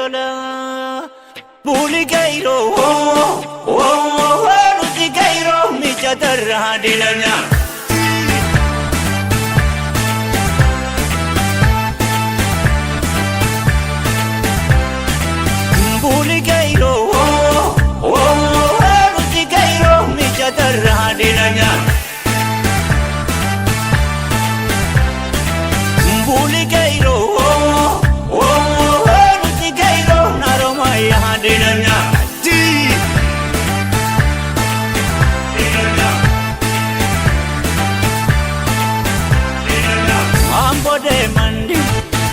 Lola. Buli gairo, oh, nuti gairo, mijatarra dilanya. Buli gairo, oh, nuti gairo, mijatarra dilanya. Buli gairo, oh, nuti gairo, naromaya dilanya. Ambo deeman,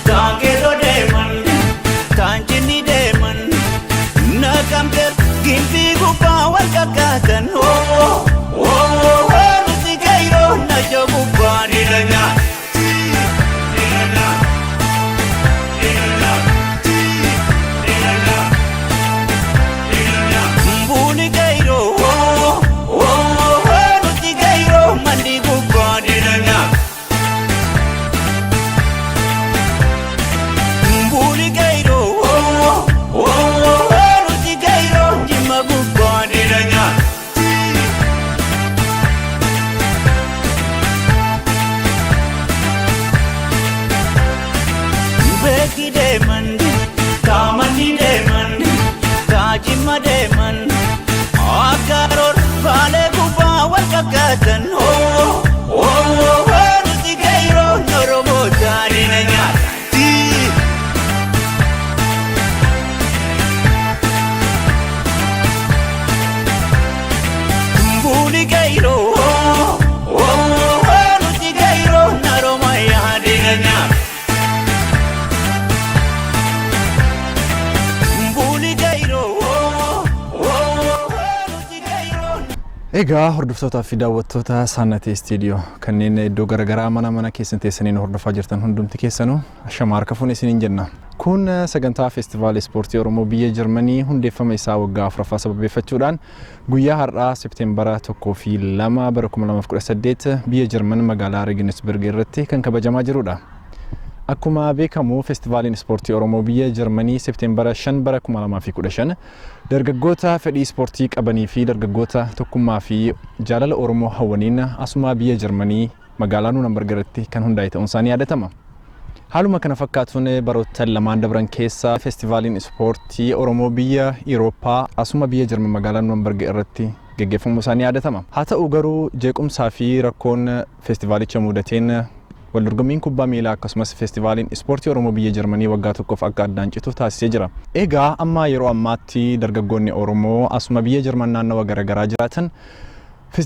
Taangelo deeman, Taanjini deeman, Naqamte gimbii gubbaa wal kakkaatan. Oh, nuti gairoo naja gubbaa didanya. Buli gairoo, oh, nuti gairoo mandi gubbaa didanya. Buli gairo, oh, nuti gairo, jimma gubbaa didanya. Beeki deeman, taamani deeman, taajimma deeman, akkaroor baalee gubbaa wal kakkaatan. Oh, nuti gairo, Oromoo taadina. Buli gairo, oh, nuti gairo, naromaya didanya. Buli gairo, oh, nuti gairo. Egaa, hordoftootaa fi daawwattoota Saannatee Istiidiyoo kanneen iddoo garaagaraa mana mana keessan teessanii nu hordofaa jirtan, hundumti keessanuu ashama harka fuune isiniin jenna. Kun sagantaa Feestivaala Ispoortii Oromoo biyya Jarmanii hundeeffama isaa waggaa 4ffaa sababeeffachuudhaan guyyaa har'aa Seepteembara 1 fi 2 bara 2018 biyya Jarman magaalaa Regensburg irratti kan kabajamaa jirudha. Akkuma beekamu, Feestivaaliin Ispoortii Oromoo biyya Jarmanii Seepteembara 5 bara 2015 dargaggoota fedhii ispoortii qabanii fi dargaggoota tokkummaa fi jaalala Oromoo hawwaniin asuma biyya Jarmanii magaalaa Nuunambarg irratti kan hundaa'e ta'uun isaanii yaadatama. Haaluma kana fakkaatuun, baroota lamaan dabran keessa Feestivaaliin Ispoortii Oromoo biyya Irooppaa asuma biyya Jarman magaalaa Nuunambarg irratti geggeeffamuu isaanii yaadatama. Haa ta'u garuu, jeequmsaa fi rakkoon feestivaalicha mudateen waldorgommiin kubbaa miilaa akkasumas Feestivaaliin Ispoortii Oromoo biyya Jarmanii waggaa tokkoof akka addaan citu taasisee jira. Egaa, amma yeroo ammaatti dargaggoonni Oromoo asuma biyya Jarman naannawa garaagaraa jiraatan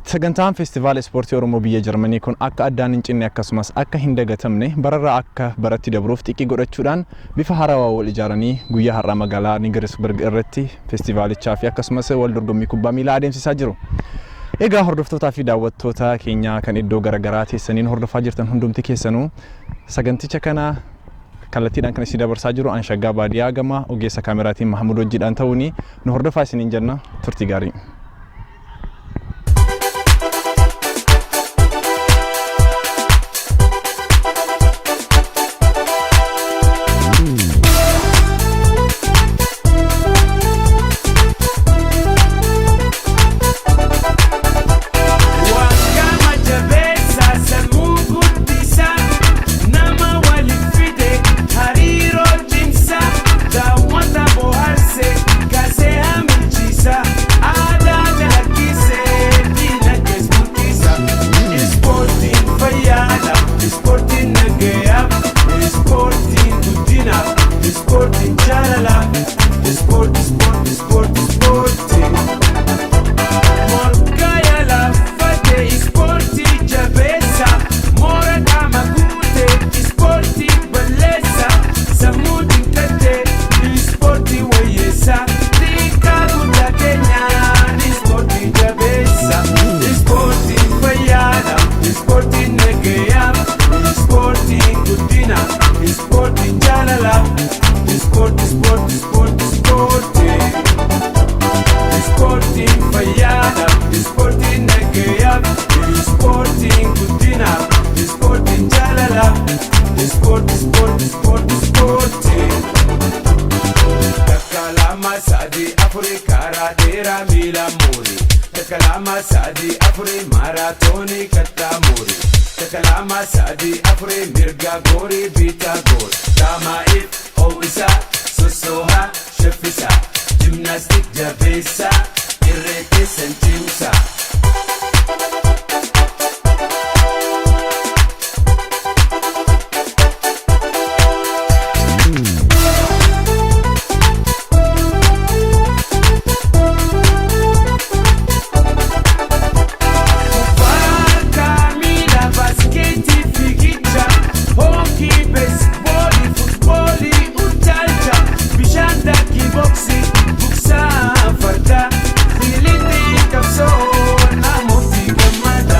sagantaan Feestivaala Ispoortii Oromoo biyya Jarmanii kun akka addaan hin cinne akkasumas akka hin dagatamne, bararraa akka baratti dabruuf xiqqii godhachuudhaan bifa haarawaa wal ijaaranii guyyaa har'aa magaalaa Nigersburg irratti feestivaalichaa fi akkasumas wal dorgommii kubbaa miilaa adeemsisaa jiru. Egaa, hordoftootaa fi daawwattoota keenya kan iddoo garaagaraa teessaniin hordofaa jirtan hundumti keessanuu, saganticha kana kallattiidhaan kan isin dabarsaa jiru Anshaggaa Baadiyaa gama ogeessa kaameraatiin Mahamud wajjiidhaan ta'uuni nu hordofaa isiniin jenna. Turtii gaarii. Wakama jabeessa, sammuu guddisaa, nama waliif fide, hariiroo cimsaa, daawwata bohaarse, kaasee hamilchiisa, aadaa calaqqisee, diinagdees guddisa. Ispoortiin fayyaadha, ispoortiin nagayaa, ispoortiin guddinaaf, ispoortiin jaalala, ispoortii, ispoortii, ispoortii, ispoortii. Morkaya laffate, ispoortii jabeessa, moora qaama guute, ispoortii balleessa, sammuu xiqqatte, ispoortii wayyeessa, xiqqaa guddaa keenyaan ispoortii jabeessa, ispoortiin fayyaadha, ispoortiin nagayaa, ispoortiin guddina, ispoortiin jaalala, ispoortii, ispoortii, ispoortii, ispoortii. Ispoortiin fayyaadha, ispoortiin nagayaa, ispoortiin guddina, ispoortiin jaalala, ispoortii, ispoortii, ispoortii, ispoortii. Lama sadi afuri karaa dheeraa miila muuri. Takka lama sadi afuri maaraatoonii kattaa muuri. Takka lama sadi afuri mirga goorii biitaa goor. Qaama'iif ho'isaa sossoohaa shaffisaa. Jimnaastik jabeessaa irree keessan cimsaa. Kubbaa miilaa baaskeetii fiigicha hookii beesboolii futboolii utaalcha bishaan daakii boksii buksaa fardaa fiilixii qabsoo namooti gammada.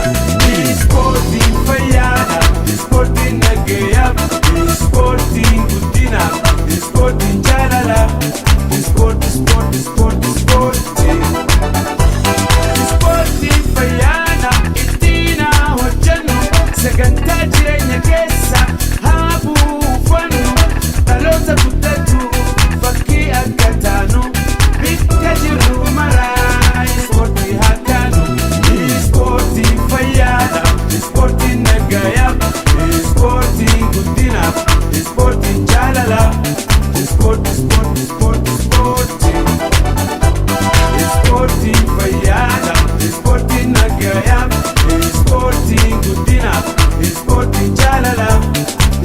Ispoortiin fayyaadha ispoortiin nagayyaaf ispoortiin guddinaaf ispoortiin jaalalaaf ispoortii ispoortii ispoortii ispoortii. Ispoortiin fayyaadha ittiin haa hojjennu sagantaa jireenya keessa haa buufannu dhaloota guddatu fakkii akka taanu bikka jirru maraa ispoortii haa kaanu. Ispoortiin fayyaadha ispoortiin nagayyaaf ispoortiin guddinaaf ispoortiin jaalalaaf ispoortii ispoortii ispoortii ispoortii. Ispoortiin fayyaadha, ispoortiin nagayyaaf, ispoortiin guddinaaf, ispoortiin jaalalaaf,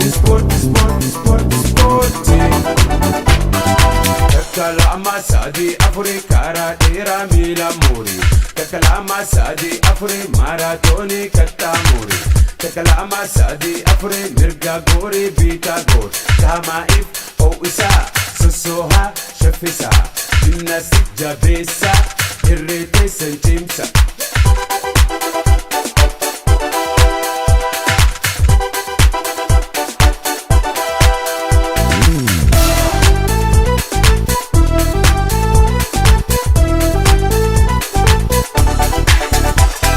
ispoortii ispoortii ispoortii ispoortii. Takka lama sadi afuri karaa dheeraa miila muuri. Takka lama sadi afuri maaraatoonii kattaa muuri. Takka lama sadi afuri mirga goorii biitaa goor. Qaama'iif ho'isaa sossoohaa shaffisaa. Jimnaastik jabeessaa irree teessan cimsaa.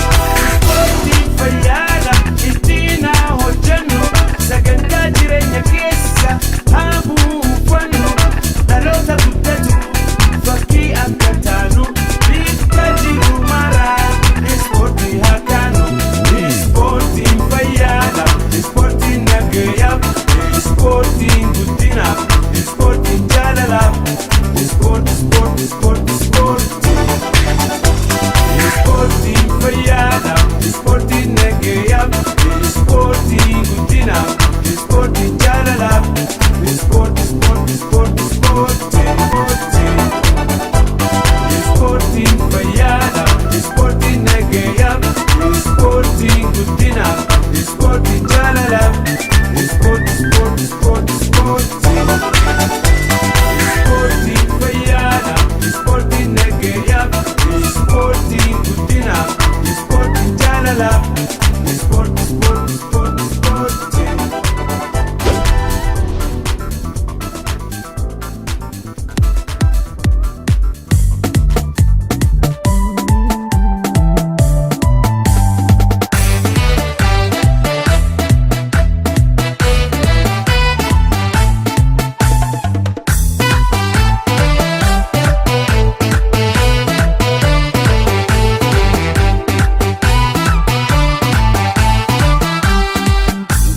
Ispoortiin fayyaadha ittiin haa hojjennu sagantaa jireenya keessa haa buufannu dhaloota guddatu fakkii akka taanu bikka jiru maraa ispoortii haa kaanu. Ispoortiin fayyaadha ispoortiin nagayyaaf ispoortiin guddinaaf ispoortiin jaalalaaf ispoortii ispoortii ispoortii ispoortii. Ispoortiin fayyaadha, ispoortiin nagayyaaf, ispoortiin guddinaaf, ispoortiin jaalalaaf, ispoortii ispoortii ispoortii ispoortii. Ispoortiin fayyaadha, ispoortiin nagayyaaf, ispoortiin guddinaaf, ispoortiin jaalalaaf, ispoortii ispoortii ispoortii ispoortii. Ispoortiin fayyaadha, ispoortiin nagayyaaf, ispoortiin guddinaaf, ispoortiin jaalalaaf, ispoortii ispoortii ispoortii ispoortii.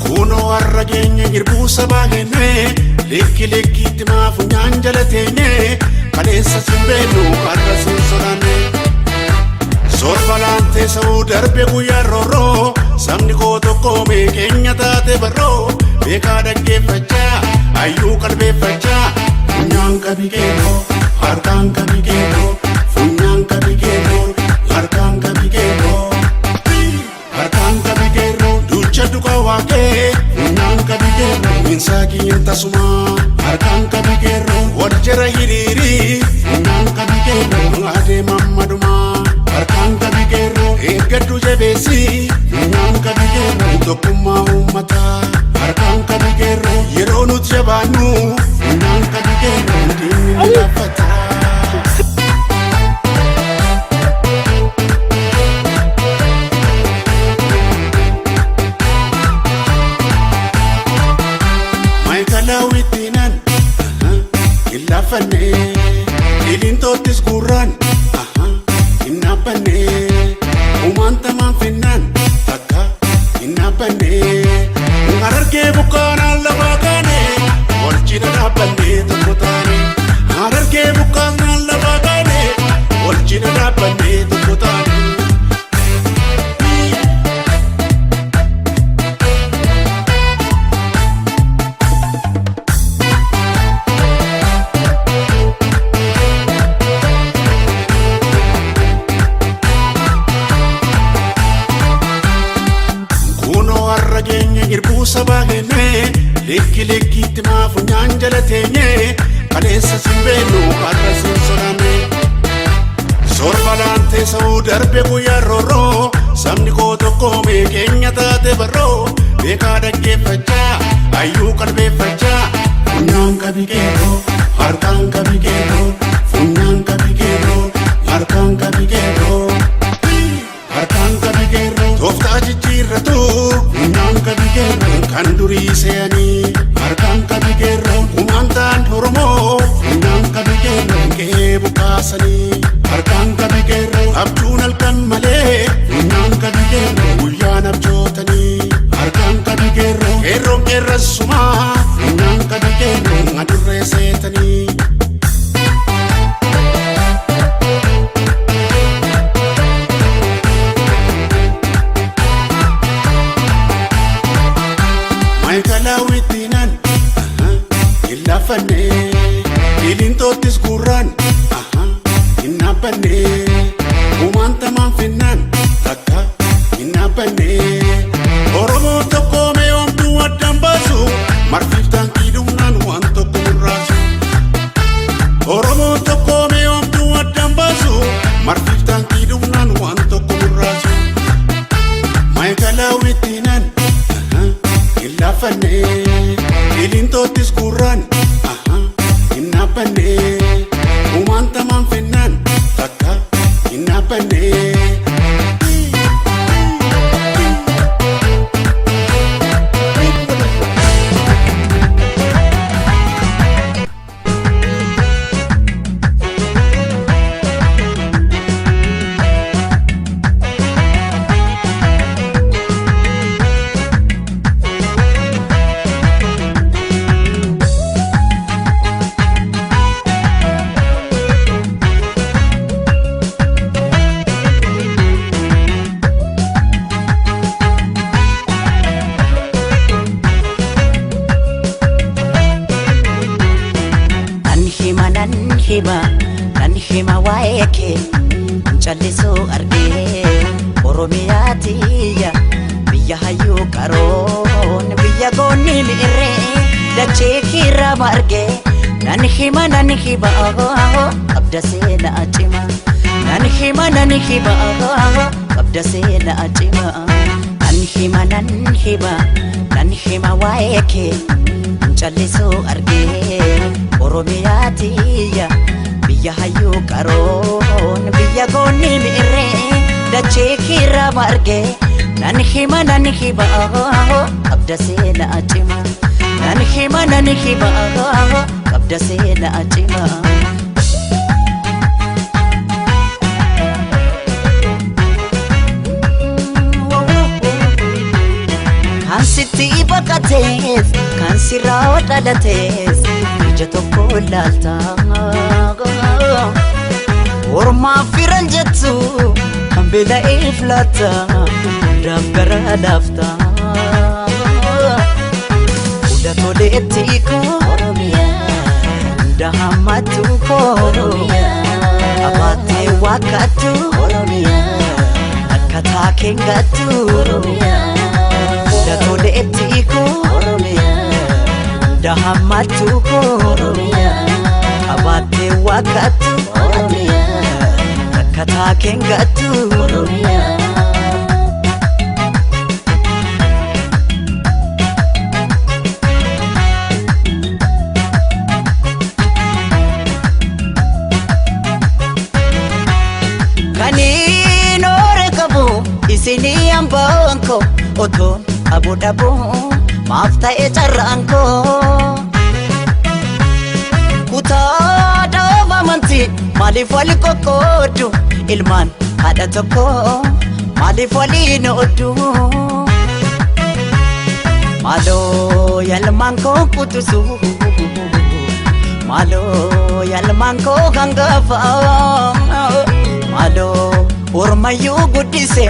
Kunoo har'a keenya irbuu sabaa kennee likki likkiitti maa funyaan jala teenye kaleessa sin beeknu har'a sin sodaanne. Sorba laantee sa'uu darbe guyyaa roorroo sabni koo tokko meeqeenya taate barroo beekaa dhaggeeffachaa hayyuu qalbeeffachaa funyaan qabi keekoo harkaan qabi keekoo funyaan qabi keekoo harkaan qabi keekoo. Harkaan qabi geerroo duucha duka waaqee funyaan qabi geerroo minsaakiin tasuma harkaan qabi geerroo wal jara hiriirii funyaan qabi geerroo adeeman maduma harkaan qabi geerroo eeggadhu jabeessi funyaan qabi geerroo tokkummaa uummataa harkaan qabi geerroo yeroo nuti jabaannu funyaan qabi geerroo diinni ni laaffata. Maayikalaawwitiinan hin laafanne. Qilintoottis guurraan hin dhaabbanne, kumaantamaan finnaan takka hin dhaabbanne. Harargee buqqaanaan lafaa kaane, wal cina dhaabbanne tokko taane. Harargee buqqaanaan lafaa kaane, wal cina dhaabbanne tokko taane. Kunoo har'a keenya irbuu sabaa kenne, likki likkiitti maa funyaan jala teenye? Kaleessa sin beeknu, har'a sin sodaanne. Sorbalaan teessoo darbe guyyaa roorroo, sabni koo tokko mee keenya taate barroo. Beekaa dhaggeeffachaa, hayyuu qalbeeffachaa. Funyaan qabi qeerroo, harkaan qabi qeerroo, funyaan qabi qeerroo, harkaan qabi qeerroo. Harkaan qabi qeerroo, tooftaa jijjiirratu. Funyaan qabi qeerroo, kan durii se'anii. Harkaan qabi qeerroo, kumaantaan Oromoo. Funyaan qabi qeerroo, qe'ee buqqaasanii. Harkaan qabi qeerroo, abjuun halkan malee. Funyaan qabi qeerroo, guyyaan abjootanii. Harkaan qabi qeerroo, qeerroon qeerransumaa. Funyaan qabi qeerroo, adurree seetanii. Maayikalaawwittiinan hin laafanne, Qilintoottis guurraan hin dhaabbanne, kumaantamaan finnaan takka hin dhaabbanne. Oromoon tokko mee homtuu addaan baasu, marfiif taankii dhumnaan waan tokko murraasu. Oromoon tokko mee homtuu addaan baasu, marfiif taankii dhumnaan waan tokko murraasu. Maayikalaawwittiinan hin laafanne, Qilintoottis guurraan hin dhaabbanne, kumaantamaan finnaan takka hin dhaabbanne. Nan hima, nan hima, nan hima waa'ee kee callisuu argee. Oromiyaa tiyya, biyya hayyuu qaroon, biyya goonni mi'irree dachee kiirraa margee. Nan hima, nan hima, qabda seenaa cima. Nan hima, nan hima, qabda seenaa cima. Nan hima, nan hima, nan hima waa'ee kee callisuu argee. Oromiyaa tiyya, biyya hayyuu qaroon, biyya goonni mi'irree dachee kiirraa margee. Nan hima, nan hima, qabda seenaa cima. Nan hima, nan hima, qabda seenaa cima. Kan sitti baqatees, kan sirraa dhalatees, ija tokko ilaalta. Ormaaf firan jettu, kan beela'eef laatta, hundaaf gara laafta. Fuula toleetti koo, hunda hammattu koo, qabaattee waakkattu, akkataa keengattu. Fuula toleetti koo, hunda hammattu koo, qabaattee waakkattu, akkataa keengattu. Kaniin oore qabu isinii hambaan koo, otoon abu dhabu maaf ta'e carraan koo. Kutaa dhaaba amantii Maaliif wal qoqqooddu ilmaan haadha tokko, maaliif waliin ooddu? Maaloo yalmaan koo qutusu, maaloo yalmaan koo hangafa, maaloo ormayyuu guddise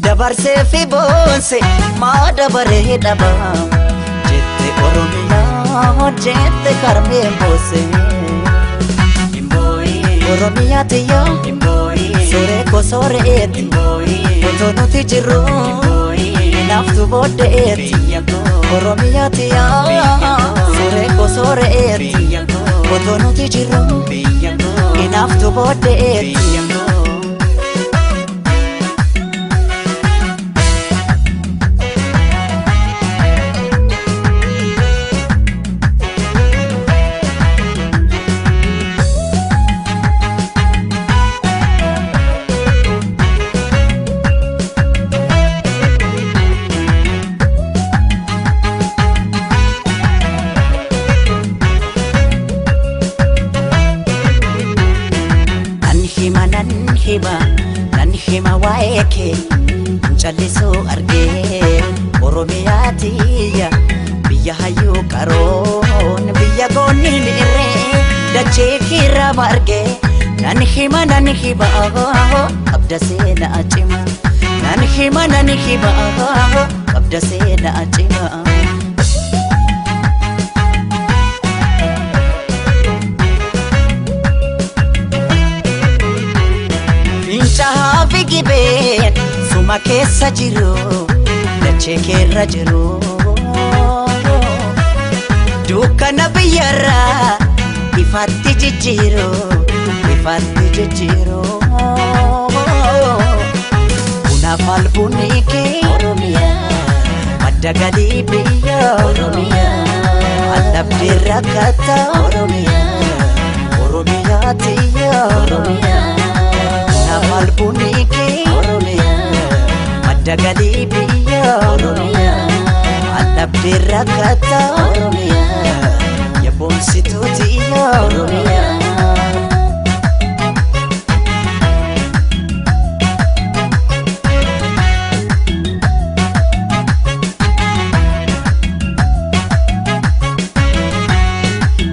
dabarsee fi boonse maa dabaree dhaba jette Oromiyaa, jette karmeen boose. Oromiyaa tiyya, sooree koo sooreeti, otoo nuti jirru naaftu booddeeti. Oromiyaa tiyya, sooree koo sooreeti, otoo nuti jirru naaftu booddeeti. Nan hima, nan hima, nan hima waa'ee kee callisuu argee. Oromiyaa tiyya, biyya hayyuu qaroon, biyya goonni mi'irree dachee kiirama argee. Nan hima, nan hima, qabda seenaa cima. Nan hima, nan hima, qabda seenaa cima. Fincaa'aa fi gibeen suma keessa jiru, dachee keerra jiru. Dukkana biyyarraa ifatti jijjiiru, ifatti jijjiiru. Bunaaf albuunni kee madda galii biyya, allabdee rakkata Oromiyaa tiyya. Bunaaf albuunni kee madda galii biyya, allabdee rakkata yaboonsituu tiyya.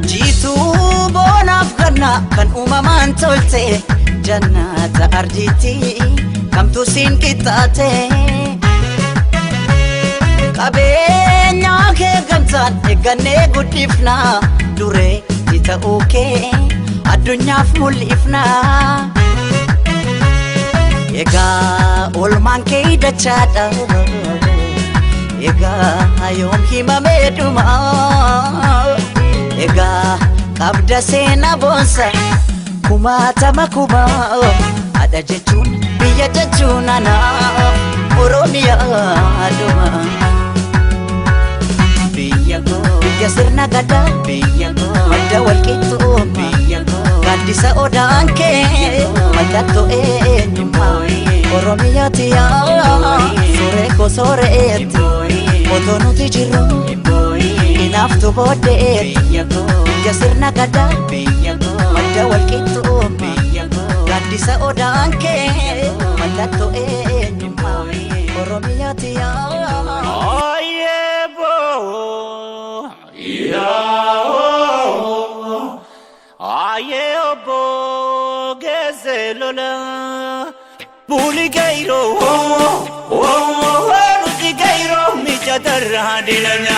Jiituu boonaaf ganna kan uumamaan tolte, jannata ardiitti kamtu siin qixxaate? Qabeenya kee gamtaan eeggannee guddifna, duree ta'uu kee addunyaaf mul'ifna. Egaa oolmaan kee dachaadha. Egaa yoom himamee dhuma? Egaa qabda seenaa boonsa kumaatama kuma. Haadha jechuun, biyya jechuun anaaf Oromiyaa dhuma. Biyya koo, biyya sirna gadaa, biyya koo, madda walqixxummaa, biyya koo, gaaddisa odaan kee mallattoo eenyummaa. Oromiyaa tiyyaa, sooree koo sooreetti, otoo nuti jirru hinaaftu booddeetti. Biyya sirna gadaa, madda walqixxummaa, gaaddisa odaan kee mallattoo eenyummaa. Oromiyaa tiyyaa. Aye bo, ya oh, aye obbo geesse lola. Buli gairo, oh, oh, nuti gairo mijatarraa dilanya.